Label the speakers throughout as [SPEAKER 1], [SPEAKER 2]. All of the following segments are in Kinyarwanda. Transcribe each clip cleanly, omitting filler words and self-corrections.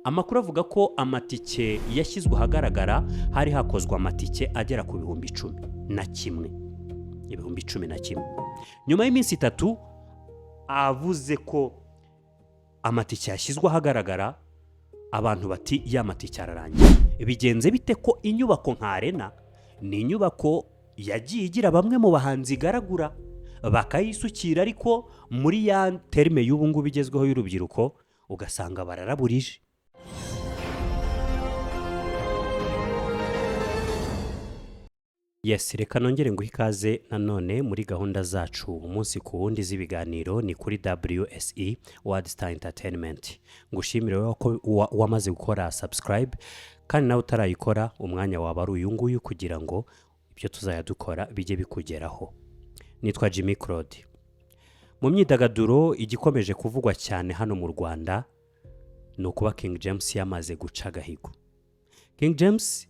[SPEAKER 1] Amakuru avuga ko amatike yashyizwe ahagaragara, hari hakozwe amatike agera ku 11,000, 11,000. Nyuma y'iminsi 3 avuze ko amatike yashyizwe ahagaragara, abantu bati: "Ya matike ararangiye." Bigenze bite ko inyubako nka Arena ni inyubako yagiye igira bamwe mu bahanzi igaragura bakayisukira, ariko muri ya terme y'ubu ngubu igezweho y'urubyiruko ugasanga bararaburije? Yes, reka nongere nguhe ikaze nanone muri gahunda zacu umunsi ku wundi z'ibiganiro. Ni kuri WSE, World Star Entertainment. Ngushimire wowe ko wamaze gukora subscribe, kandi nawe utarayikora umwanya waba ari uyu nguyu kugira ngo ibyo tuzajya dukora bijye bikugeraho. Nitwa Jimmy Claude. Mu myidagaduro, igikomeje kuvugwa cyane hano mu Rwanda ni ukuba King James yamaze guca agahigo. King James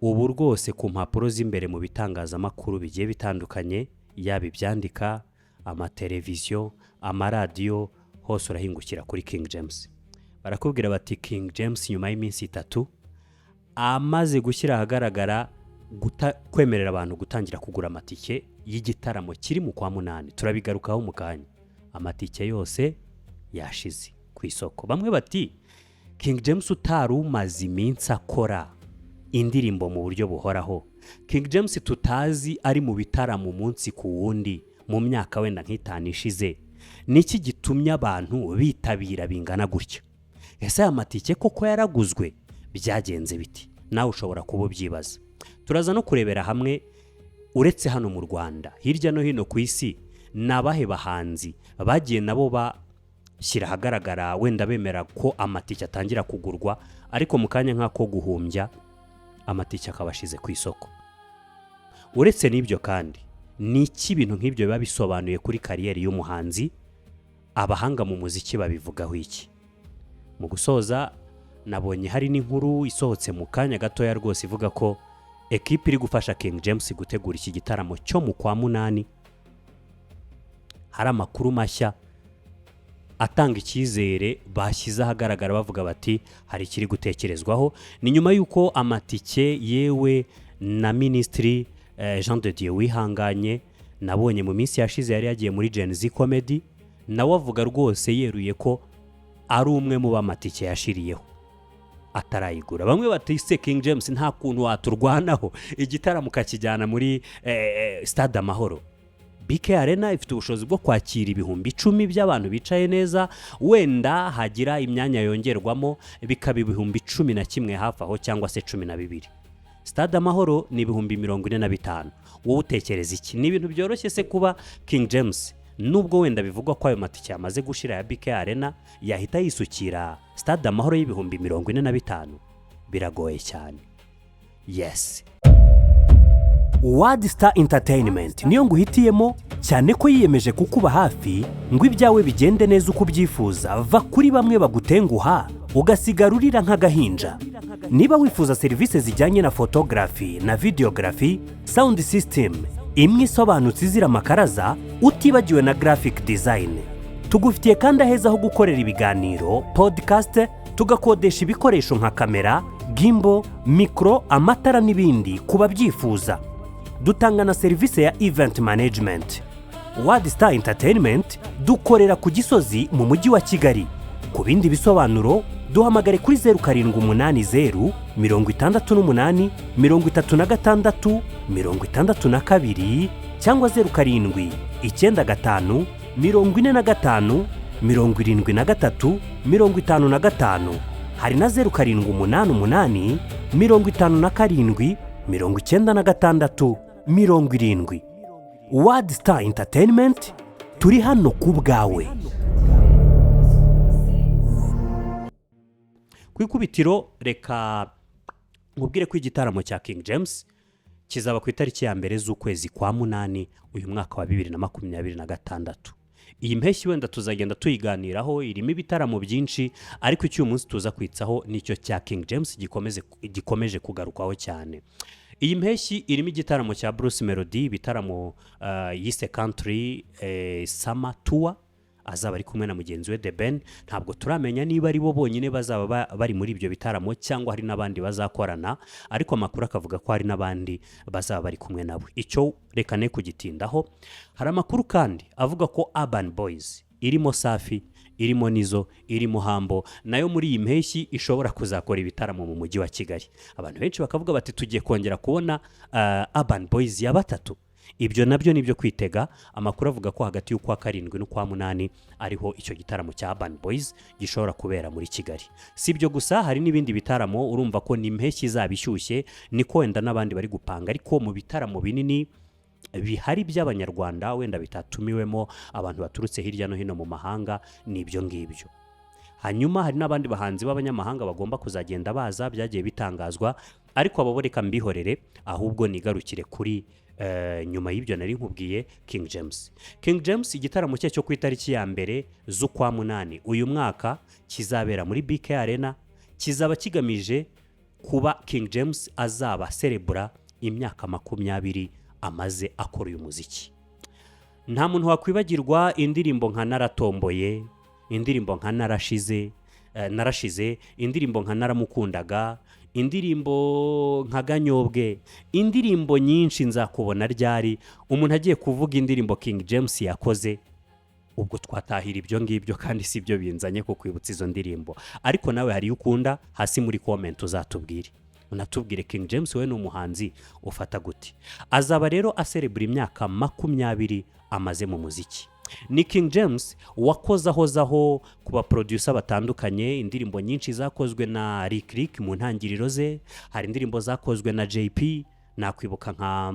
[SPEAKER 1] ubu rwose ku mpapuro z'imbere mu bitangazamakuru bigiye bitandukanye, yaba ibyandika, amateleviziyo, amaradiyo, hose urahingukira kuri King James. Barakubwira bati: "King James nyuma y'iminsi 3 amaze gushyira ahagaragara kwemerera abantu gutangira kugura amatike y'igitaramo kiri mu kwa munani," turabigarukaho mu kanya, amatike yose yashize ku isoko. Bamwe bati: "King James utari umaze iminsi akora indirimbo mu buryo buhoraho, King James tutazi ari mu bitaramo umunsi ku wundi mu myaka wenda nk'itanu ishize, niki gitumye abantu bitabira bingana gutya? Ese aya matike koko yaraguzwe? Byagenze biti?" Nawe ushobora kuba ubyibaza. Turaza no kurebera hamwe, uretse hano mu Rwanda, hirya no hino ku isi ni abahe bahanzi bagiye nabo bashyira ahagaragara, wenda bemera ko amatike atangira kugurwa, ariko mu kanya nk'ako guhumbya amatike akaba ashize ku isoko. Uretse n'ibyo kandi, ni iki ibintu nk'ibyo biba bisobanuye kuri carrière y'umuhanzi? Abahanga mu muziki babivugaho iki? Mu gusoza, nabonye hari n'inkuru isohotse mu kanya gatoya rwose ivuga ko ekipi iri gufasha King James gutegura iki gitaramo cyo mu kwa munani, hari amakuru mashya atanga icyizere bashyize ahagaragara, bavuga bati hari ikiri gutekerezwaho. Ni nyuma y'uko amatike, yewe na Minisitiri Jean de Dieu Wihanganye nabonye mu minsi yashize yari yagiye muri Gen Z Comedy, nawe avuga rwose yeruye ko ari umwe mu b'amatike yashiriyeho atarayigura. Bamwe bati: "Se King James, nta kuntu waturwanaho igitaramo ukakijyana muri Stade Amahoro?" BK Arena ifite ubushobozi bwo kwakira 10,000 by'abantu bicaye neza, wenda hagira imyanya yongerwamo bikaba 11,000 hafi aho, cyangwa se 12. Stade Amahoro ni 45,000. Wowe utekereza iki? Ni ibintu byoroshye se kuba King James, nubwo wenda bivugwa ko ayo matike yamaze gushira ya BK Arena, yahita yisukira Stade Amahoro y'45,000? Biragoye cyane. Yes, World Star Entertainment niyo nguhitiyemo, cyane ko yiyemeje kukuba hafi ngo ibyawe bigende neza uko ubyifuza. Va kuri bamwe bagutenguha ugasigara urira nk'agahinja. Niba wifuza serivisi zijyanye na photography na videography, sound system imwe isobanutse izira amakaraza, utibagiwe na graphic design, tugufitiye kandi aheza ho gukorera ibiganiro, podcast, tugakodesha ibikoresho nka kamera, gimbal, micro, amatara n'ibindi ku babyifuza. Dutanga na serivisi ya event management. World Star Entertainment dukorera ku Gisozi mu Mujyi wa Kigali. Ku bindi bisobanuro duhamagare kuri 0780 68 36 62 cyangwa 0795 45 73 55. Hari na 0788 57 96 70. World Star Entertainment, turi hano ku bwawe. Ku ikubitiro, reka nkubwire ko igitaramo cya King James kizaba ku itariki ya 1 z'ukwezi kwa munani uyu mwaka wa 2026. Iyi mpeshyi wenda tuzagenda tuyiganiraho, irimo ibitaramo byinshi, ariko icyo uyu munsi tuza kwitsaho nicyo cya King James gikomeje kugarukwaho cyane. Iyi mpeshyi irimo igitaramo cya Bruce Melody, ibitaramo yise Country Summer Tour. Azaba ari kumwe na mugenzi we The Ben. Ntabwo turamenya niba ari bo bonyine bazaba bari muri ibyo bitaramo cyangwa hari n'abandi bazakorana, ariko amakuru akavuga ko hari n'abandi bazaba bari kumwe nabo. Icyo reka ne kugitindaho. Hari amakuru kandi avuga ko Urban Boys irimo Safi, irimo Nizo, irimo Hambo, nayo muri iyi mpeshyi ishobora kuzakora ibitaramo mu mujyi wa Kigali. Abantu benshi bakavuga bati: "Tugiye kongera kubona Urban Boys ya batatu." Ibyo nabyo ni ibyo kwitega. Amakuru avuga ko hagati y'ukwa karindwi n'ukwa munani ariho icyo gitaramo cya Urban Boys gishobora kubera muri Kigali. Si ibyo gusa, hari n'ibindi bitaramo. Urumva ko ni impeshyi izaba ishyushye, niko wenda n'abandi bari gupanga. Ariko mu bitaramo binini bihari by'Abanyarwanda, wenda bitatumiwemo abantu baturutse hirya no hino mu mahanga, ni ibyo ngibyo. Hanyuma hari n'abandi bahanzi b'abanyamahanga bagomba kuzagenda baza, byagiye bitangazwa, ariko abo bo reka mbihorere, ahubwo nigarukire kuri nyuma y'ibyo nari nkubwiye, King James. King James, igitaramo cye cyo ku itariki ya 1 z'ukwa munani uyu mwaka kizabera muri BK Arena, kizaba kigamije kuba King James azaba serebura imyaka 20 amaze akora uyu muziki. Nta muntu wakwibagirwa indirimbo nka "Naratomboye", indirimbo nka "Narashize", "Narashize", indirimbo nka "Naramukundaga", indirimbo nka "Ganyobwe", indirimbo nyinshi, "Nzakubona ryari". Umuntu agiye kuvuga indirimbo King James yakoze, ubwo twatahira ibyo ngibyo, kandi si byo binzanye kukwibutsa izo ndirimbo. Ariko nawe hari iyo ukunda, hasi muri comment uzatubwire, unatubwire King James we ni umuhanzi ufata gute. Azaba rero aserebura imyaka 20 amaze mu muziki. Ni King James wakoze ahozaho ku ba producer batandukanye. Indirimbo nyinshi zakozwe na Lick Lick mu ntangiriro ze, hari indirimbo zakozwe na JP, nakwibuka nka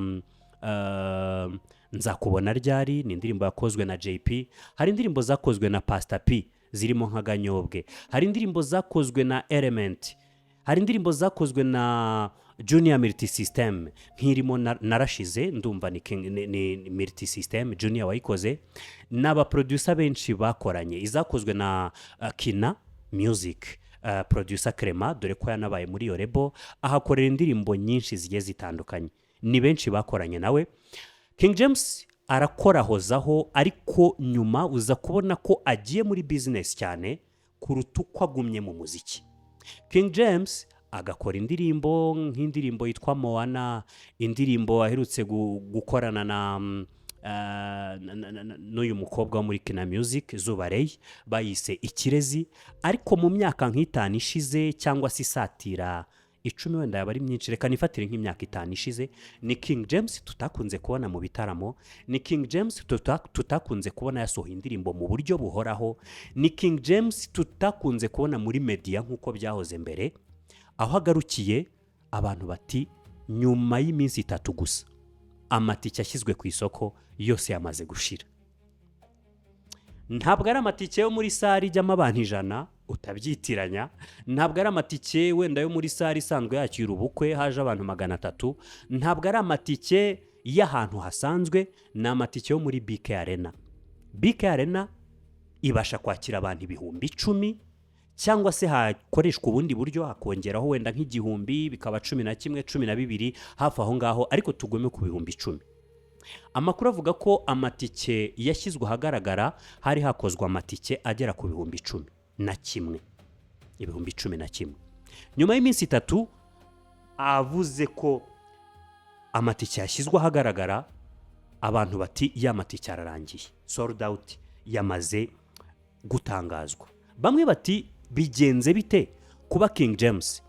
[SPEAKER 1] "Nzakubona ryari", ni indirimbo yakozwe na JP. Hari indirimbo zakozwe na Pastor P zirimo nka "Ganyobwe", hari indirimbo zakozwe na Element, hari indirimbo zakozwe na Junior Multi System nk'irimo "Narashize", ndumva ni Multi System Junior wayikoze. Ni aba producer benshi bakoranye. Izakozwe na Kina Music, producer Clement, dore ko yanabaye muri iyo label, ahakorera indirimbo nyinshi zigiye zitandukanye. Ni benshi bakoranye nawe. King James arakorahozaho, ariko nyuma uza kubona ko agiye muri business cyane kuruta uko agumye mu muziki. King James agakora indirimbo nk'indirimbo yitwa "Moana", indirimbo aherutse gukorana na n'uyu mukobwa wo muri Kina Music, Zuba Ray, bayise "Ikirezi". Ariko mu myaka nk'itanu ishize cyangwa se isatira 10, wenda yaba ari myinshi, reka nifatire nk'imyaka 5 ishize, ni King James tutakunze kubona mu bitaramo, ni King James tutakunze kubona yasohoye indirimbo mu buryo buhoraho, ni King James tutakunze kubona muri media nk'uko byahoze mbere. Aho agarukiye, abantu bati nyuma y'iminsi 3 gusa amatike ashyizwe ku isoko yose yamaze gushira. Ntabwo ari amatike yo muri salle ijyamo abantu 100, utabyitiranya. Ntabwo ari amatike wenda yo muri salle isanzwe yakira ubukwe haje abantu 300, ntabwo ari amatike y'ahantu hasanzwe, ni amatike yo muri BK Arena. BK Arena ibasha kwakira abantu 10,000, cyangwa se hakoreshwa ubundi buryo hakongeraho wenda nk'igihumbi, bikaba 11, 12, hafi aho ngaho, ariko tugume ku 10,000. Amakuru avuga ko amatike yashyizwe ahagaragara, hari hakozwe amatike agera ku 11,000, 11,000. Nyuma y'iminsi 3 avuze ko amatike yashyizwe ahagaragara, abantu bati ya matike ararangiye, sold out yamaze gutangazwa. Bamwe bati: "Bigenze bite kuba King James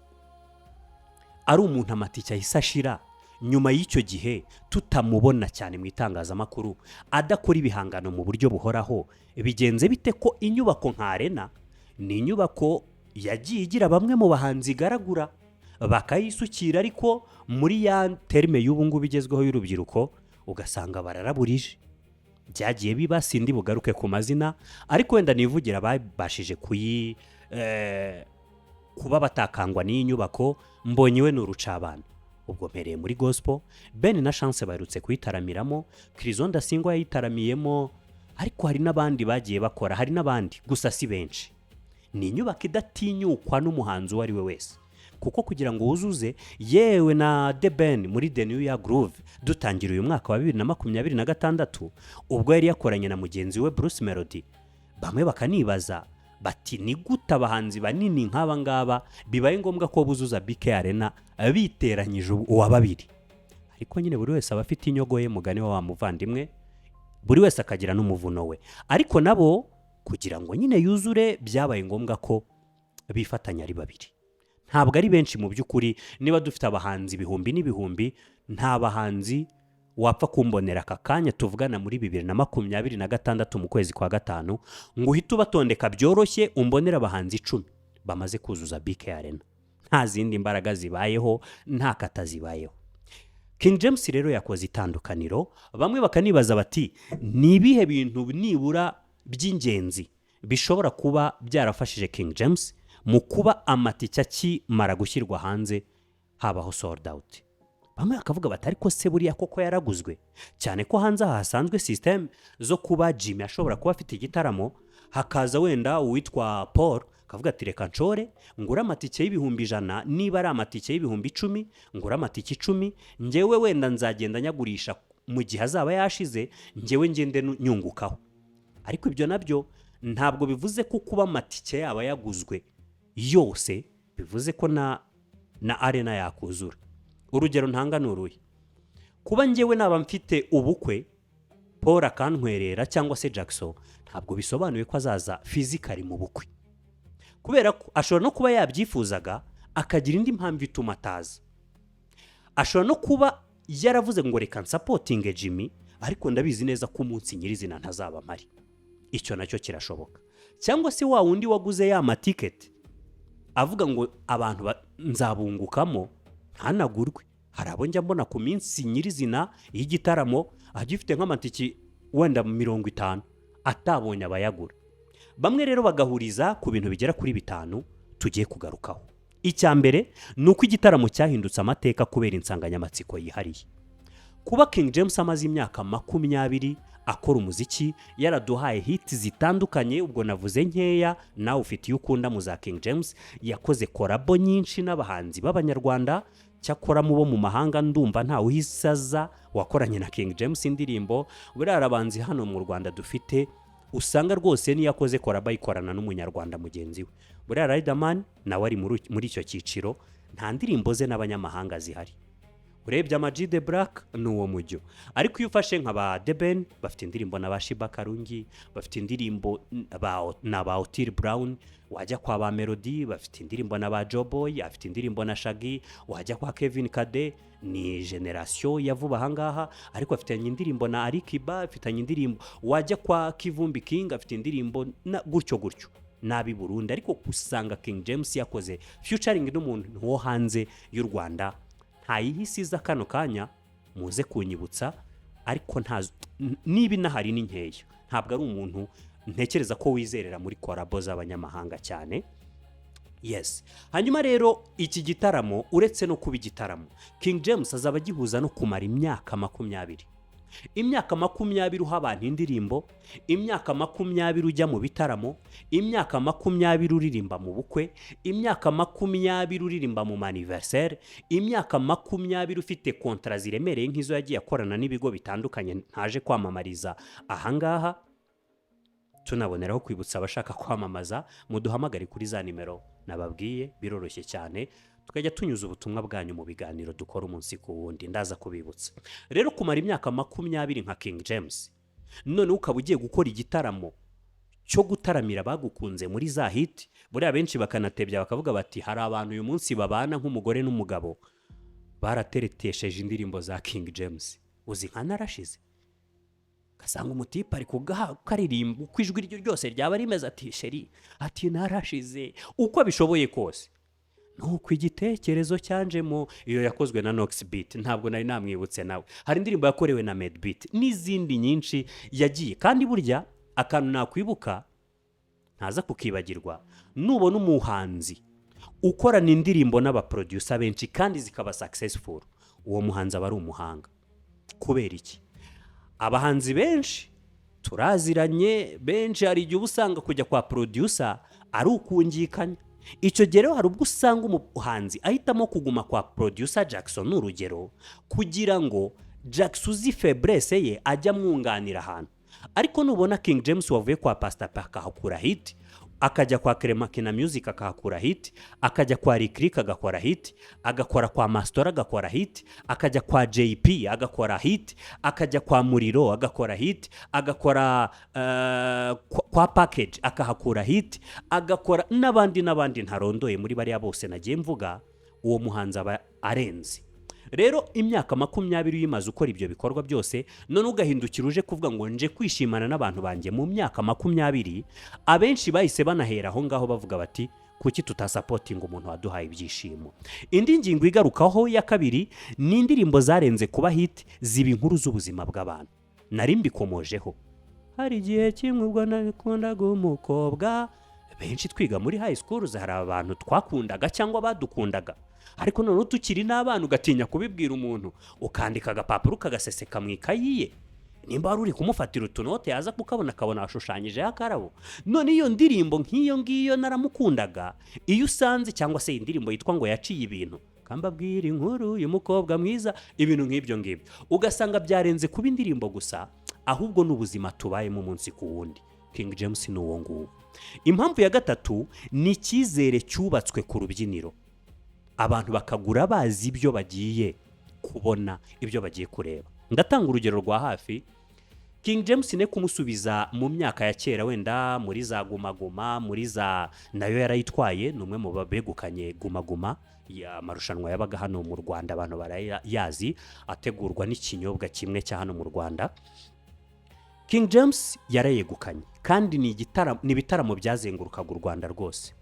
[SPEAKER 1] ari umuntu amatike ahise ashira nyuma y'icyo gihe tutamubona cyane mu itangazamakuru, adakora ibihangano mu buryo buhoraho? Bigenze bite ko inyubako nka Arena ni inyubako yagiye igira bamwe mu bahanzi igaragura bakayisukira, ariko muri ya terme y'ubu ngubu igezweho y'urubyiruko ugasanga bararaburije?" Byagiye biba, sindi bugaruke ku mazina, ariko wenda nivugira babashije kuyi kuba batakangwa n'iyi nyubako. Mbonye we ni urucabana. Ubwo mpereye muri gospel, Ben na Chance baherutse kuyitaramiramo, Chryso Ndasingwa yayitaramiyemo, ariko hari n'abandi bagiye bakora, hari n'abandi gusa si benshi. Ni inyubako idatinyukwa n'umuhanzi uwo ari we wese, kuko kugira ngo wuzuze, yewe na The Ben muri The New Year Groove dutangira uyu mwaka wa 2026, ubwo yari yakoranye na mugenzi we Bruce Melody. Bamwe bakanibaza bati: "Ni gute abahanzi banini nk'aba ngaba bibaye ngombwa ko buzuza BK Arena biteranyije uwa babiri?" Ariko nyine buri wese aba afite inyogo ye, mugani wa wa muvandimwe, buri wese akagira n'umuvuno we. Ariko nabo kugira ngo nyine yuzure byabaye ngombwa ko bifatanya ari babiri. Ntabwo ari benshi mu by'ukuri. Niba dufite abahanzi ibihumbi n'ibihumbi, nta bahanzi wapfa kumbonera aka kanya tuvugana muri 2026 mu kwezi kwa gatanu ngo uhite ubatondeka byoroshye, umbonere abahanzi 10 bamaze kuzuza BK Arena nta zindi mbaraga zibayeho, nta kata zibayeho. King James rero yakoze itandukaniro. Bamwe bakanibaza bati: "Ni ibihe bintu nibura by'ingenzi bishobora kuba byarafashije King James mu kuba amatike akimara gushyirwa hanze habaho sold out?" Bamwe bakavuga bati: "Ariko se buriya koko yaraguzwe?" Cyane ko hanze aha hasanzwe système zo kuba Jimmy ashobora kuba afite igitaramo, hakaza wenda uwitwa Paul akavuga ati: "Reka nshore ngure amatike y'100,000, niba ari amatike y'10,000 ngure amatike 10, ngewe wenda nzagenda nyagurisha mu gihe azaba yashize, ngewe ngende nyungukaho." Ariko ibyo nabyo ntabwo bivuze ko kuba amatike yaba yaguzwe yose bivuze ko na arena yakuzura. Urugero ntanga ni uruhe? Kuba ngewe naba mfite ubukwe, Paul akantwerera cyangwa se Jackson, ntabwo bisobanuye ko azaza physically mu bukwe, kubera ko ashobora no kuba yabyifuzaga akagira indi mpamvu ituma ataza. Ashobora no kuba yaravuze ngo: "Reka nsupportinge Jimmy, ariko ndabizi neza ko umunsi nyirizina ntazaba mpari." Icyo nacyo kirashoboka. Cyangwa se wa wundi waguze ya matiketi avuga ngo abantu nzabungukamo, ntanagurwe. Hari abo njya mbona ku minsi nyirizina y'igitaramo agifite nk'amatiki wenda 50 atabonye abayagura. Bamwe rero bagahuriza ku bintu bigera kuri bitanu tugiye kugarukaho. Icya mbere ni uko igitaramo cyahindutse amateka kubera insanganyamatsiko yihariye. Kuba King James amaze imyaka 20 akora umuziki, yaraduhaye hit zitandukanye, ubwo navuze nkeya, nawe ufite iyo ukunda mu za King James. Yakoze collabo nyinshi n'abahanzi b'Abanyarwanda, cyakora mu bo mu mahanga ndumva ntawe uhisaza wakoranye na King James indirimbo. Buriya abahanzi hano mu Rwanda dufite, usanga rwose niyo akoze collabo ayikorana n'Umunyarwanda mugenzi we. Buriya Riderman nawe ari muri icyo cyiciro, nta ndirimbo ze n'abanyamahanga zihari. Urebye Ama G The Black ni uwo mujyo. Ariko iyo ufashe nka ba The Ben, bafite indirimbo na ba Sheebah Karungi, bafite indirimbo na ba Otile Brown. Wajya kwa ba Melody, bafite indirimbo na ba Joeboy, afite indirimbo na Shaggy. Wajya kwa Kevin Kade, ni génération ya vuba ahangaha, ariko afitanye indirimbo na Alikiba, afitanye indirimbo. Wajya kwa Kivumbi King, afite indirimbo na gutyo gutyo n'ab'i Burundi. Ariko usanga King James yakoze featuring n'umuntu wo hanze y'u Rwanda ntayihise iza kano kanya, muze kunyibutsa, ariko ntazo, niba inahari ni nkeya. Ntabwo ari umuntu ntekereza ko wizerera muri collabo z'abanyamahanga cyane. Yes. Hanyuma rero iki gitaramo, uretse no kuba igitaramo, King James azaba agihuza no kumara imyaka 20. Imyaka 20 uha abantu indirimbo, imyaka 20 ujya mu bitaramo, imyaka 20 uririmba mu bukwe, imyaka 20 uririmba mu ma anniversaire, imyaka 20 ufite contrat ziremereye nk'izo yagiye akorana n'ibigo bitandukanye ntaje kwamamariza ahangaha. Tunaboneraho kwibutsa abashaka kwamamaza, muduhamagare kuri za nimero nababwiye, biroroshye cyane, tukajya tunyuza ubutumwa bwanyu mu biganiro dukora umunsi ku wundi. Ndaza kubibutsa. Rero kumara imyaka 20 nka King James, noneho ukaba ugiye gukora igitaramo cyo gutaramira abagukunze muri za hit, buriya benshi bakanatebya bakavuga bati: "Hari abantu uyu munsi babana nk'umugore n'umugabo barateretesheje indirimbo za King James." Uzi nka "Narashize", ugasanga umutipe ari karirimba uko ijwi rye ryose ryaba rimeze, ati: "Chérie," ati: "Narashize," uko abishoboye kose. Nuko igitekerezo cyanjemo, iyo yakozwe na Nox Beat, ntabwo nari namwibutse nawe. Hari indirimbo yakorewe na Medbeat n'izindi nyinshi yagiye. Kandi burya akantu nakwibuka ntaza kukibagirwa, nubona umuhanzi ukorana indirimbo n'abaproducer benshi kandi zikaba successful, uwo muhanzi aba ari umuhanga. Kubera iki? Abahanzi benshi turaziranye, benshi hari igihe uba usanga kujya kwa producer ari ukungikanya. Icyo gihe rero hari ubwo usanga umuhanzi ahitamo kuguma kwa producer Jackson, ni urugero, kugira ngo Jackson uzi faiblesse ye ajye amwunganira ahantu. Ariko nubona King James wavuye kwa Pastor P akahakura hit, akajya kwa Clement Kina Music akahakura hit, akajya kwa Lick agakora hit, agakora kwa Mastora agakora hit, akajya kwa JP agakora hit, akajya kwa Muriro agakora hit, agakora kwa Package akahakura hit, agakora n'abandi n'abandi ntarondoye muri bariya bose nagiye mvuga, uwo muhanzi aba arenze. Rero imyaka 20 uyimaze ukora ibyo bikorwa byose, none ugahindukira uje kuvuga ngo nje kwishimana n'abantu banjye mu myaka 20, abenshi bahise banahera aho ngaho bavuga bati: "Kuki tutasupportinga umuntu waduhaye ibyishimo?" Indi ngingo igarukaho ya kabiri ni indirimbo zarenze kuba hit, ziba inkuru z'ubuzima bw'abantu. Nari mbikomojeho, hari igihe kimwe ubwo nakundaga umukobwa. Benshi twiga muri high school hari abantu twakundaga cyangwa badukundaga, ariko noneho tukiri n'abana ugatinya kubibwira umuntu, ukandika agapapuro ukagaseseka mu ikayi ye, nimba wari uri kumufatira utunote yaza kukabona akabona hashushanyijeho akarabo. None iyo ndirimbo nk'iyo ngiyo "Naramukundaga", iyo usanze, cyangwa se indirimbo yitwa ngo "Yaciye Ibintu", kambabwira inkuru y'umukobwa mwiza, ibintu nk'ibyo ngibyo, ugasanga byarenze kuba indirimbo gusa, ahubwo ni ubuzima tubayemo umunsi ku wundi. King James ni uwo nguwo. Impamvu ya gatatu ni icyizere cyubatswe ku rubyiniro, abantu bakagura bazi ibyo bagiye kubona, ibyo bagiye kureba. Ndatanga urugero rwa hafi. King James ne kumusubiza mu myaka ya kera, wenda muri za Guma Guma, muri za nayo yarayitwaye, ni umwe mu babegukanye Guma Guma, amarushanwa yabaga hano mu Rwanda, abantu barayazi, ategurwa n'ikinyobwa kimwe cya hano mu Rwanda. King James yarayegukanye, kandi ni igitaramo, ni ibitaramo byazengurukaga u Rwanda rwose.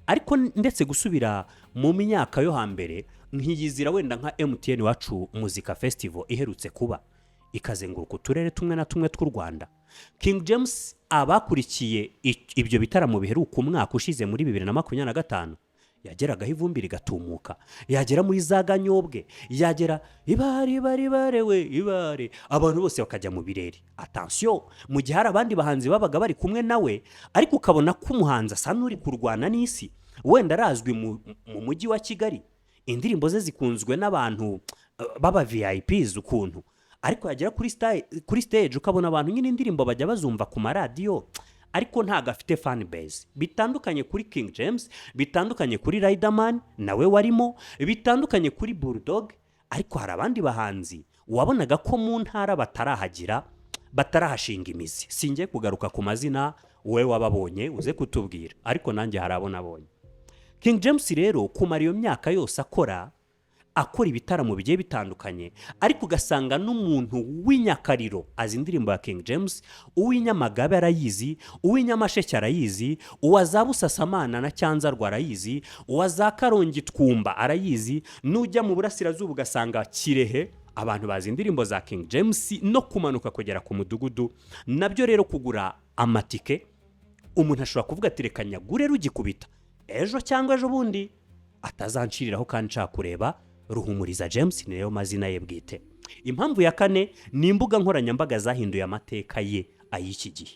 [SPEAKER 1] Ariko ndetse gusubira mu myaka yo hambere, nkiyizira wenda nka MTN Iwacu Muzika Festival iherutse kuba, ikazenguruka uturere tumwe na tumwe tw'u Rwanda, King James abakurikiye ibyo bitaramo biheruka umwaka ushize muri 2025, yageragaho ivumbi rigatumuka, yagera muri za Ganyobwe, yagera ibare ibare ibare we ibare, abantu bose bakajya mu birere. Attention, mu gihe hari abandi bahanzi babaga bari kumwe nawe, ariko ukabona ko umuhanzi asa n'uri kurwana n'isi. Wenda arazwi mu mujyi wa Kigali, indirimbo ze zikunzwe n'abantu b'aba VIPs ukuntu, ariko yagera kuri stage ukabona abantu nyine indirimbo bajya bazumva ku maradiyo, ariko ntabwo afite fan base. Bitandukanye kuri King James, bitandukanye kuri Riderman nawe warimo, bitandukanye kuri Bulldog. Ariko hari abandi bahanzi wabonaga ko mu ntara batarahagira, batarahashinga imizi. Singiye kugaruka ku mazina, wowe wababonye uze kutubwira, ariko nanjye hari abo nabonye. King James rero kumara iyo myaka yose akora ibitaramo bigiye bitandukanye, ariko ugasanga n'umuntu w'inyakariro azi indirimbo ya King James, uw'inyamagabe arayizi, uw'inyamasheke arayizi, uwa za Busasamana na Cyanzarwe arayizi, uwa za Karongi Twumba arayizi, nujya mu burasirazuba ugasanga Kirehe abantu bazi indirimbo za King James, no kumanuka kugera ku mudugudu. Nabyo rero kugura amatike, umuntu ashobora kuvuga ati: "Reka nyagure rugikubita, ejo cyangwa ejo bundi atazanciriraho kandi nshaka kureba Ruhumuriza James." Ni nayo mazina ye bwite. Impamvu ya kane ni imbuga nkoranyambaga zahinduye amateka ye ay'iki gihe.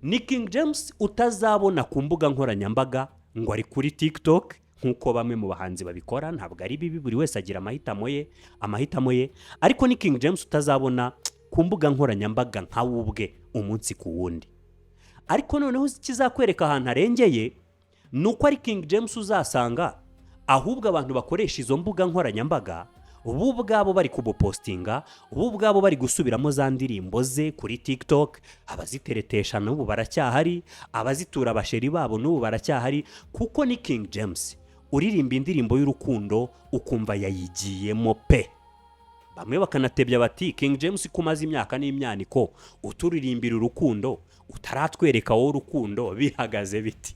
[SPEAKER 1] Ni King James utazabona ku mbuga nkoranyambaga ngo ari kuri TikTok nk'uko bamwe mu bahanzi babikora. Ntabwo ari bibi, buri wese agira amahitamo ye, ariko ni King James utazabona ku mbuga nkoranyambaga nka we ubwe umunsi ku wundi. Ariko noneho ikizakwereka ahantu arengeye ni uko ari King James uzasanga ahubwo abantu bakoresha izo mbuga nkoranyambaga bo ubwabo bari kumupostinga, bo ubwabo bari gusubiramo za ndirimbo ze kuri TikTok. Abaziteretesha n'ubu baracyahari, abazitura abasheri babo n'ubu baracyahari, kuko ni King James uririmba indirimbo y'urukundo ukumva yayigiyemo pe. Bamwe bakanatebya bati: "King James, ko umaze imyaka n'imyaniko uturirimbira urukundo, utaratwereka wowe urukundo, bihagaze biti?"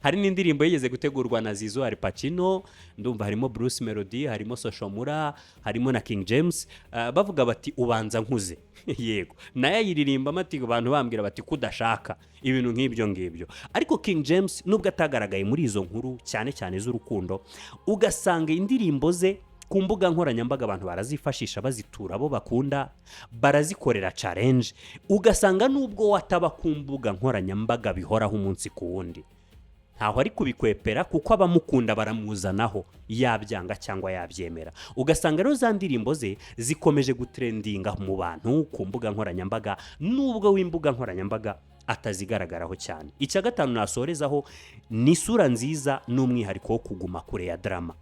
[SPEAKER 1] Hari n'indirimbo yigeze gutegurwa na Zizo Al Pacino, ndumva harimo Bruce Melody, harimo Social Mula, harimo na King James, bavuga bati "Ubanza nkuze". Yego, nayo ayiririmbamo ati: "Abantu bambwira bati kudashaka", ibintu nk'ibyo ngibyo. Ariko King James nubwo atagaragaye muri izo nkuru cyane cyane z'urukundo, ugasanga indirimbo ze ku mbuga nkoranyambaga abantu barazifashisha bazitura abo bakunda, barazikorera challenge, ugasanga nubwo wataba ku mbuga nkoranyambaga bihoraho umunsi ku wundi. Ntaho ari kubikwepera, kuko abamukunda baramuzanaho, yabyanga cyangwa yabyemera. Ugasanga rero za ndirimbo ze zikomeje gutrendinga mu bantu ku mbuga nkoranyambaga, nubwo w'imbuga nkoranyambaga atazigaragaraho cyane. Icya gatanu nasorezaho ni isura nziza n'umwihariko wo kuguma kure ya drama.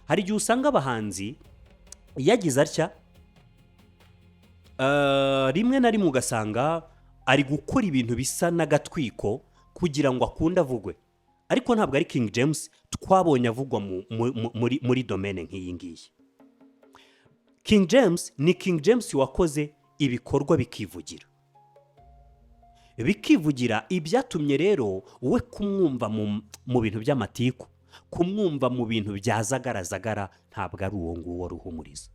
[SPEAKER 1] Hari igihe usanga abahanzi yagize atya, rimwe na rimwe ugasanga ari gukora ibintu bisa n'agatwiko kugira ngo akunde avugwe, ariko ntabwo ari King James twabonye avugwa muri domaine nk'iyi ngiyi. King James ni King James wakoze ibikorwa bikivugira, bikivugira. Ibyatumye rero we kumwumva mu bintu by'amatiku, kumwumva mu bintu bya zagarazagara, ntabwo ari uwo nguwo ruhumuriza.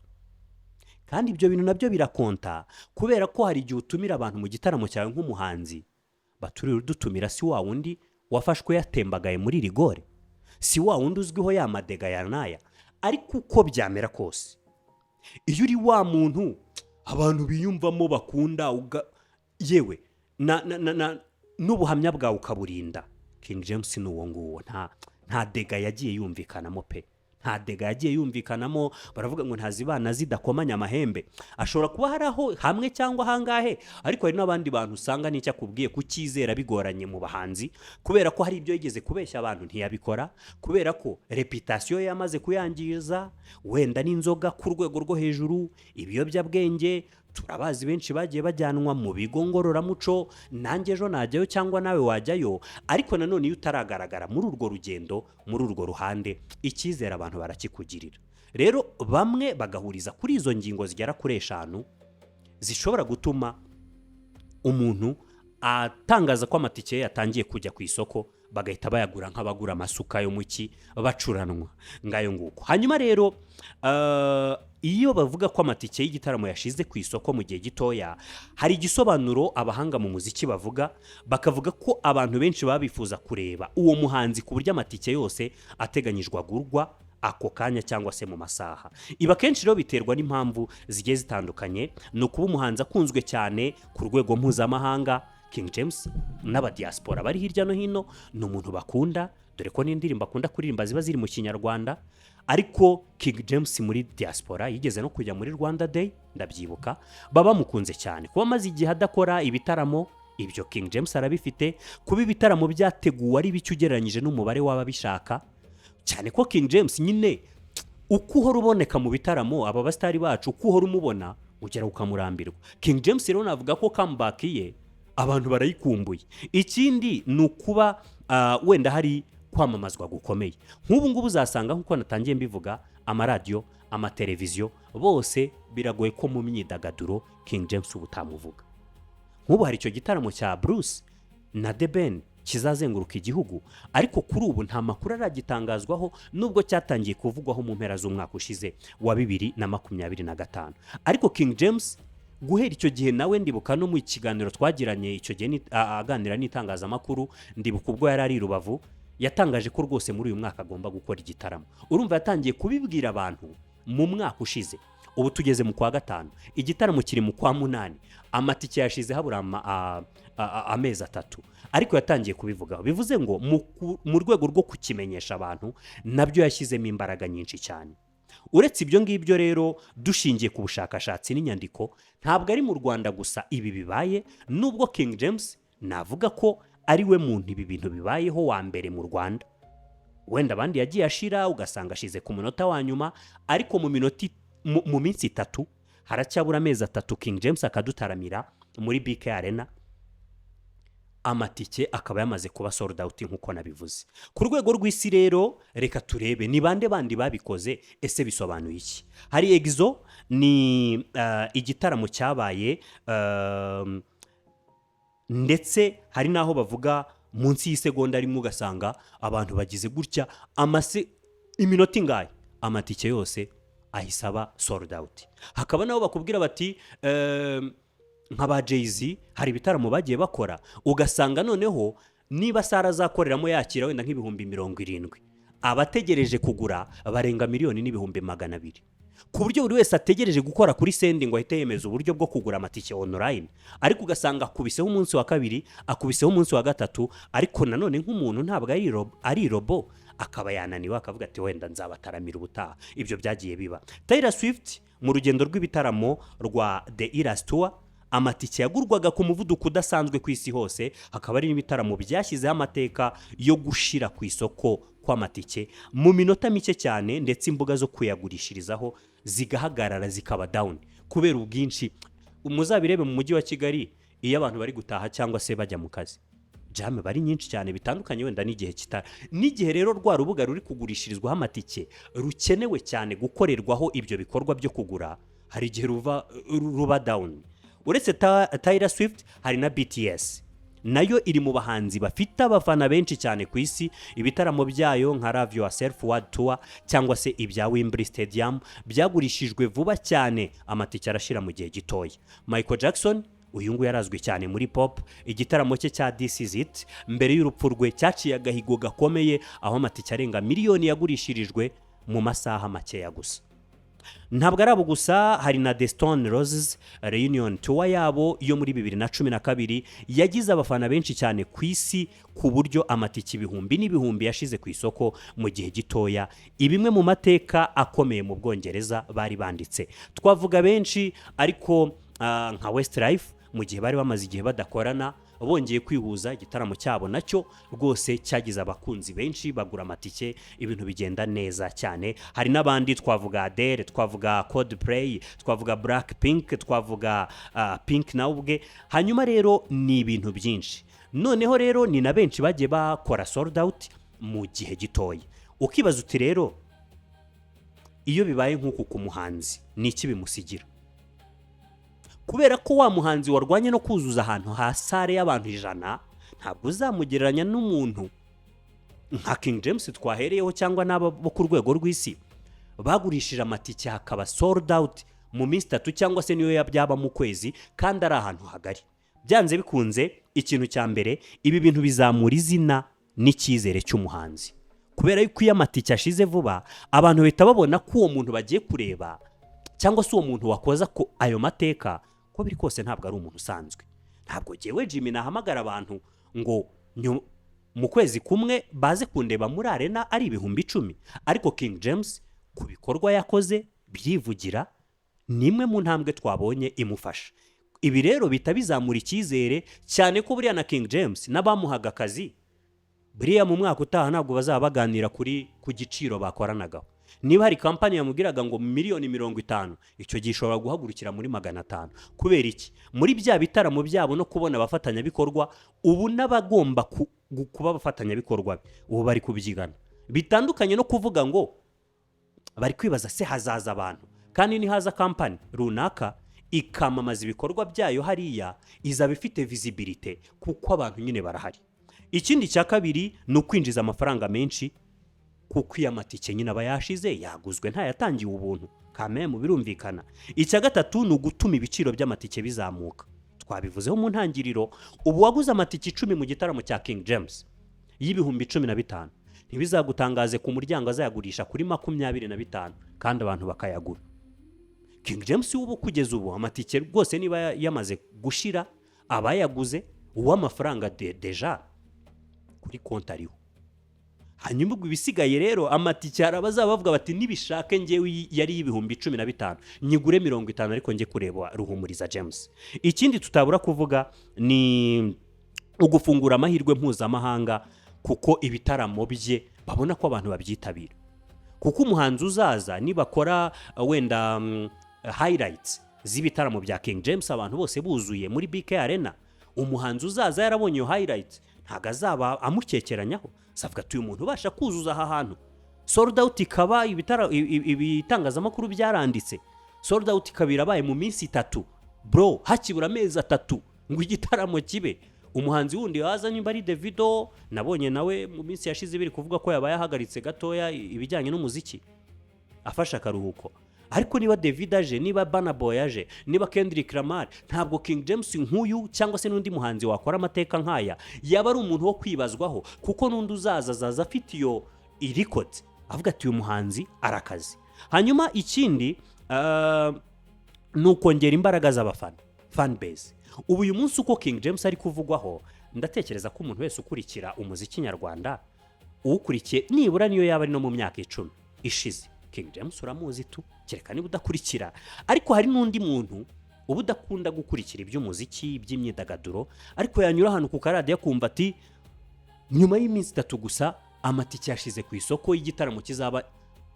[SPEAKER 1] Kandi ibyo bintu nabyo birakonta, kubera ko hari igihe utumira abantu mu gitaramo cyawe nk'umuhanzi, baturira udutumira si wa wundi wafashwe yatembagaye muri rigore, si wa wundi uzwiho ya madega ya n'aya. Ariko uko byamera kose, iyo uri wa muntu abantu biyumvamo, bakunda, yewe n'ubuhamya bwawe ukaburinda. King James ni uwo nguwo, nta dégâts yagiye yumvikanamo pe, nta dégâts yagiye yumvikanamo. Baravuga ngo ntazibana zidakomanya amahembe. Ashobora kuba hari aho hamwe cyangwa ahangahe, ariko hari n'abandi bantu usanga n'icyo akubwiye kucyizera bigoranye mu bahanzi, kubera ko hari ibyo yigeze kubeshya abantu ntiyabikora, kubera ko réputation ye yamaze kuyangiza, wenda n'inzoga ku rwego rwo hejuru, ibiyobyabwenge. Turabazi benshi bagiye bajyanwa mu bigo ngororamuco. Nanjye ejo najyayo cyangwa nawe wajyayo. Ariko nanone iyo utaragaragara muri urwo rugendo, muri urwo ruhande, icyizere abantu barakikugirira. Rero bamwe bagahuriza kuri izo ngingo zigera kuri eshanu zishobora gutuma umuntu atangaza ko amatike ye yatangiye kujya ku isoko, bagahita bayagura nk'abagura amasuka yo mu cyi, bacuranwa. Ngayo nguko. Hanyuma rero, iyo bavuga ko amatike y'igitaramo yashize ku isoko mu gihe gitoya, hari igisobanuro abahanga mu muziki bavuga, bakavuga ko abantu benshi baba bifuza kureba uwo muhanzi, ku buryo amatike yose ateganyijwe agurwa ako kanya cyangwa se mu masaha. Ibi akenshi rero biterwa n'impamvu zigiye zitandukanye. Ni ukuba umuhanzi akunzwe cyane ku rwego mpuzamahanga. King James n'abadiaspora bari hirya no hino ni umuntu bakunda, dore ko n'indirimbo akunda kuririmba ziba ziri mu Kinyarwanda. Ariko King James muri diaspora yigeze no kujya muri Rwanda Day, ndabyibuka, baba bamukunze cyane. Kuba amaze igihe adakora ibitaramo, ibyo King James arabifite. Kuba ibitaramo byateguwe ari bike ugereranyije n'umubare w'ababishaka, cyane ko King James nyine uko uhora uboneka mu bitaramo, aba basitari bacu uko uhora umubona ugera ukamurambirwa. King James rero navuga ko comeback ye abantu barayikumbuye. Ikindi ni ukuba wenda hari kwamamazwa gukomeye. Nk'ubu ngubu uzasanga, nk'uko natangiye mbivuga, amaradiyo, amateleviziyo, bose biragoye ko mu myidagaduro King James ubu utamuvuga. Nk'ubu hari icyo gitaramo cya Bruce na The Ben kizazenguruka igihugu, ariko kuri ubu nta makuru aragitangazwaho, nubwo cyatangiye kuvugwaho mu mpera z'umwaka ushize wa 2025. Ariko King James guhera icyo gihe nawe, ndibuka no mu kiganiro twagiranye icyo gihe aganira n'itangazamakuru, ndibuka ubwo yari ari i Rubavu, yatangaje ko rwose muri uyu mwaka agomba gukora igitaramo. Urumva yatangiye kubibwira abantu mu mwaka ushize, ubu tugeze mu kwa gatanu, igitaramo kiri mu kwa munani, amatike yashize habura amezi 3, ariko yatangiye kubivugaho. Bivuze ngo mu rwego rwo kukimenyesha abantu nabyo yashyizemo imbaraga nyinshi cyane. Uretse ibyo ngibyo rero, dushingiye ku bushakashatsi n'inyandiko, ntabwo ari mu Rwanda gusa ibi bibaye, nubwo King James navuga ko ari we muntu ibi bintu bibayeho wa mbere mu Rwanda. Wenda abandi yagiye ashira, ugasanga ashize ku munota wa nyuma, ariko mu minota mu minsi 3, haracyabura amezi 3 King James akadutaramira muri BK Arena, amatike akaba yamaze kuba sold out nk'uko nabivuze. Ku rwego rw'isi rero, reka turebe ni bande bandi babikoze, ese bisobanuye iki? Hari EXO, ni igitaramo cyabaye, ndetse hari n'aho bavuga munsi y'isegonda rimwe, ugasanga abantu bagize gutya amase iminota ingahe, amatike yose ahise aba sold out. Hakaba nabo bakubwira bati nka ba Jay-Z, hari ibitaramo bagiye bakora, ugasanga noneho niba salle azakoreramo yakira wenda nk'ibihumbi 70, abategereje kugura barenga 1,200,000. ku buryo buri wese ategereje gukora kuri send ngo ahite yemeza uburyo bwo kugura amatike online, ariko ugasanga akubiseho umunsi wa kabiri, akubiseho umunsi wa gatatu, ariko nanone nk'umuntu ntabwo ari robot, akaba yananiwe, akavuga ati: "Wenda nzabataramira ubutaha." Ibyo byagiye biba. Taylor Swift, mu rugendo rw'ibitaramo rwa The Eras Tour, amatike yagurwaga ku muvuduko udasanzwe ku isi hose, hakaba hari n'ibitaramo byashyizeho amateka yo gushira ku isoko kw'amatike mu minota mike cyane, ndetse imbuga zo kuyagurishirizaho zigahagarara, zikaba down kubera ubwinshi. Muzabirebe mu mujyi wa Kigali, iyo abantu bari gutaha cyangwa se bajya mu kazi, jam bari nyinshi cyane, bitandukanye wenda n'igihe kitari n'igihe. Rero rwa rubuga ruri kugurishirizwaho amatike rukenewe cyane gukorerwaho ibyo bikorwa byo kugura, hari igihe ruba down. Uretse Taylor Swift, hari na BTS, nayo iri mu bahanzi bafite abafana benshi cyane ku isi. Ibitaramo byayo nka Love Yourself World Tour cyangwa se ibya Wembley Stadium byagurishijwe vuba cyane, amatike arashira mu gihe gitoya. Michael Jackson, uyu nguyu yarazwi cyane muri pop, igitaramo cye cya This Is It mbere y'urupfu rwe cyaciye agahigo gakomeye, aho amatike arenga miliyoni yagurishirijwe mu masaha makeya gusa. Ntabwo ari abo gusa, hari na The Stone Roses Reunion Tour yabo yo muri 2012 yagize abafana benshi cyane ku isi, ku buryo amatike ibihumbi n'ibihumbi yashize ku isoko mu gihe gitoya, ibimwe mu mateka akomeye mu Bwongereza bari banditse. Twavuga benshi, ariko nka Westlife, mu gihe bari bamaze igihe badakorana bongeye kwihuza, igitaramo cyabo nacyo rwose cyagize abakunzi benshi bagura amatike, ibintu bigenda neza cyane. Hari n'abandi twavuga, Adele, twavuga Coldplay, twavuga Blackpink, twavuga Pink nawe ubwe. Hanyuma rero ni ibintu byinshi. Noneho rero ni na benshi bagiye bakora sold out mu gihe gitoya. Ukibaza uti: "Rero iyo bibaye nk'uku ku muhanzi, ni iki bimusigira?" Kubera ko wa muhanzi warwanye no kuzuza ahantu ha salle y'abantu 100, ntabwo uzamugereranya n'umuntu nka King James twahereyeho cyangwa n'aba bo ku rwego rw'isi bagurishije amatike hakaba sold out mu minsi 3 cyangwa se niyo byaba mu kwezi, kandi ari ahantu hagari. Byanze bikunze, ikintu cya mbere, ibi bintu bizamura izina n'icyizere cy'umuhanzi, kubera yuko iyo amatike ashize vuba, abantu bahita babona ko uwo muntu bagiye kureba cyangwa se uwo muntu wakoza ko ayo mateka, ko biri kose ntabwo ari umuntu usanzwe. Ntabwo jyewe Jimmy nahamagara abantu ngo mu kwezi kumwe baze kundeba muri arena ari 10,000, ariko King James ku bikorwa yakoze byivugira, ni imwe mu ntambwe twabonye imufasha. Ibi rero bihita bizamura icyizere cyane, ko buriya na King James n'abamuhaga akazi, buriya mu mwaka utaha ntabwo bazaba baganira ku giciro bakoranagaho. Niba hari kampani yamubwiraga ngo miliyoni 50, icyo gihe ishobora guhagurukira muri 500. Kubera iki? Muri bya bitaramo byabo no kubona abafatanyabikorwa, ubu n'abagomba kuba abafatanyabikorwa be ubu bari kubyigana, bitandukanye no kuvuga ngo bari kwibaza se hazaza abantu. Kandi nihaza kampani runaka ikamamaza ibikorwa byayo hariya, izaba ifite visibility kuko abantu nyine barahari. Ikindi cya kabiri ni ukwinjiza amafaranga menshi, kuko iyo amatike nyine aba yashize, yaguzwe, ntayatangiwe ubuntu kamemu, birumvikana. Icya gatatu ni ugutuma ibiciro by'amatike bizamuka. Twabivuzeho mu ntangiriro, ubu waguze amatike 10 mu gitaramo cya King James y'15,000, ntibizagutangaze ku muryango azayagurisha kuri 25, kandi abantu bakayagura. King James ubu, kugeza ubu, amatike rwose niba yamaze gushira, abayaguze uw'amafaranga déjà kuri konti ariho. Hanyuma ubwo ibisigaye rero, amatike hari abazaba bavuga bati: "Nibishake ngewe yari y'15,000 nyigure 50, ariko njye kureba Ruhumuriza James." Ikindi tutabura kuvuga ni ugufungura amahirwe mpuzamahanga, kuko ibitaramo bye babona ko abantu babyitabira, kuko umuhanzi uzaza nibakora wenda highlights z'ibitaramo bya King James, abantu bose buzuye muri BK Arena, umuhanzi uzaza yarabonye iyo highlights ntabwo azaba amukekeranyaho, azavuga ati: "Uyu muntu ubasha kuzuza aha hantu, sold out ikaba ibitangazamakuru byaranditse, sold out ikaba irabaye mu minsi 3, bro, hakibura amezi 3 ngo igitaramo kibe." Umuhanzi wundi waza, nimba ari Davido, nabonye nawe mu minsi yashize biri kuvuga ko yabaye ahagaritse gatoya ibijyanye n'umuziki, afashe akaruhuko, ariko niba David aje, niba Burna Boy aje, niba Kendrick Lamar, ntabwo King James nk'uyu cyangwa se n'undi muhanzi wakora amateka nk'aya yaba ari umuntu wo kwibazwaho, kuko n'undi uzaza azaza afite iyo irikoti, avuga ati: "Uyu muhanzi arakaze." Hanyuma ikindi ni ukongera imbaraga z'abafana, fan base. Ubu uyu munsi uko King James ari kuvugwaho, ndatekereza ko umuntu wese ukurikira umuziki nyarwanda, uwukurikiye nibura niyo yaba ari no mu myaka 10 ishize, King James uramuzi tu, kereka niba udakurikira. Ariko hari n'undi muntu uba udakunda gukurikira iby'umuziki, iby'imyidagaduro, ariko yanyura ahantu ku karadiyo akumva ati nyuma y'iminsi 3 gusa amatike yashize ku isoko y'igitaramo kizaba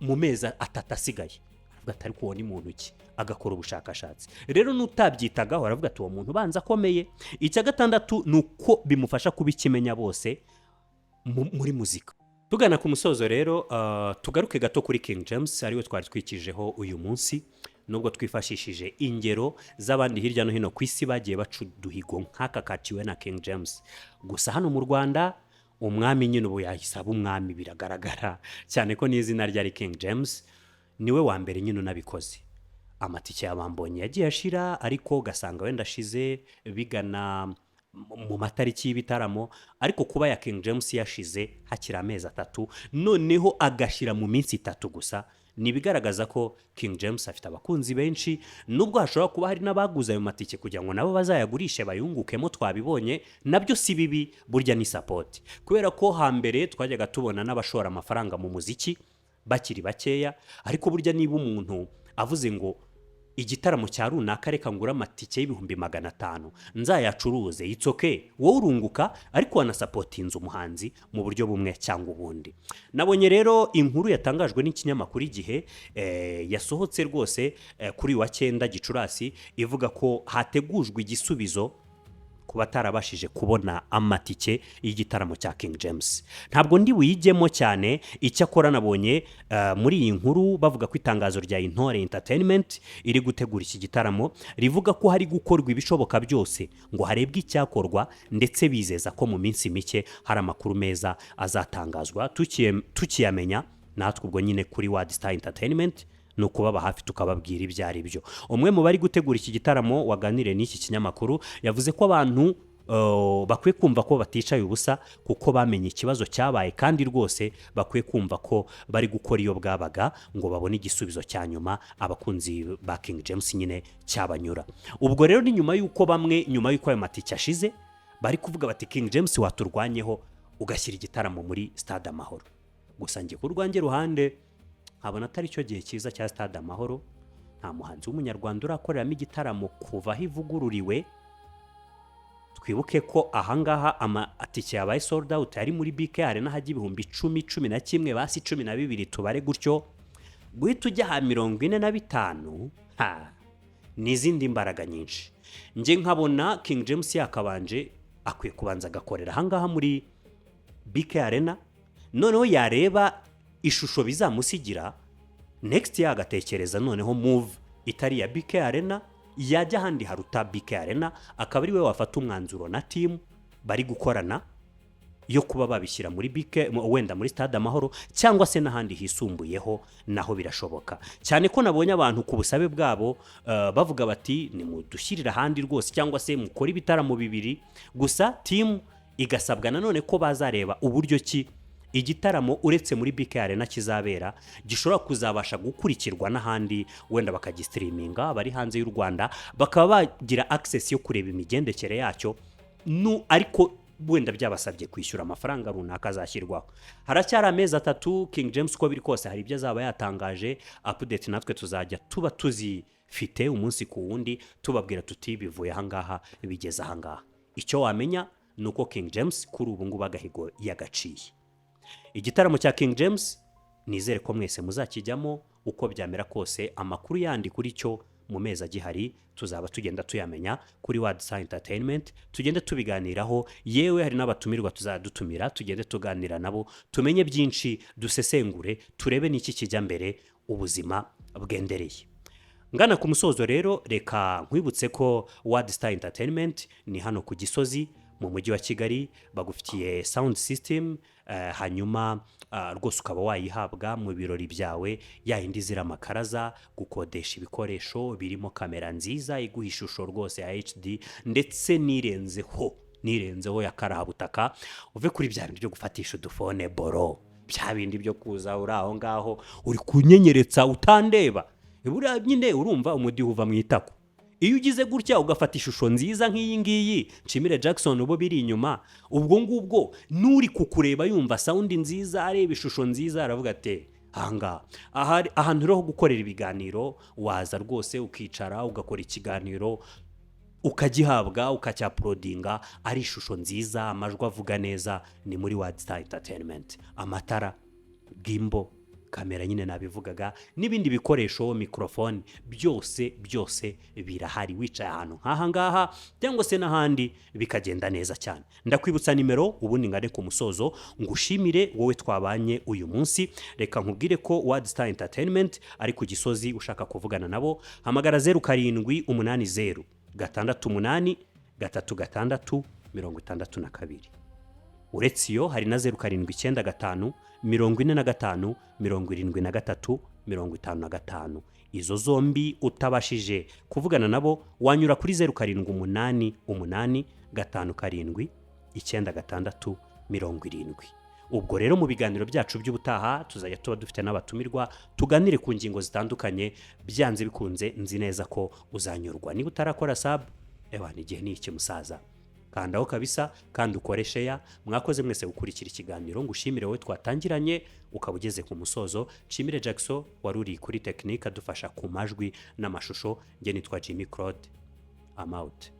[SPEAKER 1] mu mezi 3 asigaye, aravuga ati ariko uwo ni muntu ki? Agakora ubushakashatsi. Rero n'utabyitagaho aravuga ati uwo muntu ubanza akomeye. Icya gatandatu ni uko bimufasha kuba ikimenya bose muri muzika. Tugana ku musozo rero, tugaruke gato kuri King James, ariwe twari twikijeho uyu munsi, nubwo twifashishije ingero z'abandi hirya no hino ku isi bagiye baca uduhigo nk'aka kaciwe na King James. Gusa hano mu Rwanda umwami nyine ubu yahise aba umwami, biragaragara cyane ko n'izina rye ari King James, niwe wa mbere nyine unabikoze. Amatike ya Bambonye yagiye ashira, ariko ugasanga wenda ashize bigana mu matariki y'ibitaramo, ariko kuba ya King James yashize hakiri amezi 3, noneho agashyira mu minsi 3 gusa, ni ibigaragaza ko King James afite abakunzi benshi, nubwo hashobora kuba hari n'abaguze ayo matike kugira ngo nabo bazayagurishe bayungukemo. Twabibonye, nabyo si bibi, burya ni support, kubera ko hambere twajyaga tubona n'abashora amafaranga mu muziki bakiri bakeya. Ariko burya niba umuntu avuze ngo igitaramo cya runaka reka ngure amatike y'500,000 nzayacuruze, it's okay, wowe urunguka ariko wanasupportinze umuhanzi mu buryo bumwe cyangwa ubundi. Nabonye rero inkuru yatangajwe n'ikinyamakuru Igihe, yasohotse rwose kuri uyu wa 9 Gicurasi, ivuga ko hategujwe igisubizo ku batarabashije kubona amatike y'igitaramo cya King James. Ntabwo ndi buyijyemo cyane. Icyakora nabonye muri iyi nkuru bavuga ko itangazo rya Intore Entertainment iri gutegura iki gitaramo rivuga ko hari gukorwa ibishoboka byose ngo harebwe icyakorwa, ndetse bizeza ko mu minsi mike hari amakuru meza azatangazwa. Tukiyamenya natwe ubwo nyine kuri Word Star Entertainment ni ukubaba hafi tukababwira ibyo ari byo. Umwe mu bari gutegura iki gitaramo waganiriye n'iki kinyamakuru yavuze ko abantu bakwiye kumva ko baticaye ubusa, kuko bamenye ikibazo cyabaye, kandi rwose bakwiye kumva ko bari gukora iyo bwabaga ngo babone igisubizo cya nyuma abakunzi ba King James nyine cyabanyura. Ubwo rero ni nyuma y'uko bamwe, nyuma y'uko ayo matike ashize, bari kuvuga bati King James waturwanyeho ugashyira igitaramo muri Stade Amahoro. Gusa njye ku rwanjye ruhande nkabona atari cyo gihe cyiza cya Stade Amahoro. Nta muhanzi w'umunyarwanda urakoreramo igitaramo kuva aho ivugururiwe. Twibuke ko ahangaha amatike yabaye sold out yari muri BK Arena, hajya 10,000, 11,000, basi 12,000, tubare gutyo. Guhita ujya aha 45,000, ha ni izindi mbaraga nyinshi. Njye nkabona King James yakabanje, akwiye kubanza agakorera ahangaha muri BK Arena, noneho yareba ishusho bizamusigira, next year agatekereza noneho move itari iya BK Arena, yajya ahandi haruta BK Arena, akaba ari we wafata umwanzuro na team bari gukorana yo kuba babishyira muri BK, wenda muri Stade Amahoro cyangwa se n'ahandi hisumbuyeho, naho birashoboka. Cyane ko nabonye abantu ku busabe bwabo bavuga bati nimudushyirire ahandi rwose, cyangwa se mukore ibitaramo bibiri. Gusa team igasabwa nanone ko bazareba uburyo ki igitaramo uretse muri BK Arena kizabera gishobora kuzabasha gukurikirwa n'ahandi, wenda bakagistreaminga, abari hanze y'u Rwanda bakaba bagira access yo kureba imigendekere yacyo nu, ariko wenda byabasabye kwishyura amafaranga runaka azashyirwaho. Haracyari amezi 3. King James uko biri kose hari ibyo azaba yatangaje, update natwe tuzajya tuba tuzifite umunsi ku wundi, tubabwira tuti bivuye ahangaha bigeze ahangaha. Icyo wamenya ni uko King James kuri ubu ngubu agahigo yagaciye. Igitaramo cya King James nizere ko mwese muzakijyamo uko byamera kose. Amakuru yandi kuri cyo mu mezi agihari tuzaba tugenda tuyamenya kuri Word Star Entertainment, tugende tubiganiraho. Yewe hari n'abatumirwa tuzadutumira, tugende tuganira nabo, tumenye byinshi, dusesengure, turebe n'iki kijya mbere ubuzima bwendereye. Ngana ku musozo rero, reka nkwibutse ko Word Star Entertainment ni hano ku Gisozi mu mujyi wa Kigali, bagufitiye sound system, hanyuma rwose ukaba wayihabwa mu birori byawe, ya yindi izira amakaraza, gukodesha ibikoresho birimo kamera nziza iguha ishusho rwose ya HD ndetse n'irenzeho ya karahabutaka, uve kuri bya bintu byo gufatisha uduphone boro. Bya bindi byo kuza uri aho ngaho uri kunyenyeretsa utandeba, buriya nyine urumva umudiho uva mu itako. Iyo ugize gutya ugafata ishusho nziza nk'iyi ngiyi, nshimire Jackson ubo biri inyuma, ubwo ngubwo n'uri kukureba yumva sound nziza, areba ishusho nziza, aravuga ati: "Ahangaha ahantu rero ho gukorera ibiganiro." Waza rwose ukicara ugakora ikiganiro, ukagihabwa, ukacyauploadinga ari ishusho nziza, amajwi avuga neza. Ni muri World Star Entertainment. Amatara, gimbal, kamera nyine nabivugaga, n'ibindi bikoresho, mikorofone, byose byose birahari. Wicaye ahantu nk'aha ngaha cyangwa se n'ahandi bikagenda neza cyane. Ndakwibutsa nimero, ubundi ngane ku musozo, ngushimire wowe twabanye uyu munsi. Reka nkubwire ko World Star Entertainment ari ku Gisozi. Ushaka kuvugana nabo, hamagara 0780 68 36 62. Uretse iyo, hari na 0795 45 73 55. Izo zombi utabashije kuvugana nabo, wanyura kuri 0788 57 96 70. Ubwo rero mu biganiro byacu by'ubutaha tuzajya tuba dufite n'abatumirwa, tuganire ku ngingo zitandukanye. Byanze bikunze nzi neza ko uzanyurwa. Niba utarakora sub, ewa, igihe ni iki musaza, kandaho kabisa kandi ukore share. Mwakoze mwese gukurikira ikiganiro. Ngushimire wowe twatangiranye ukaba ugeze ku musozo. Nshimire Jackson wari uri kuri tekinike adufasha ku majwi n'amashusho. Njye nitwa Jimmy Claude, I'm out.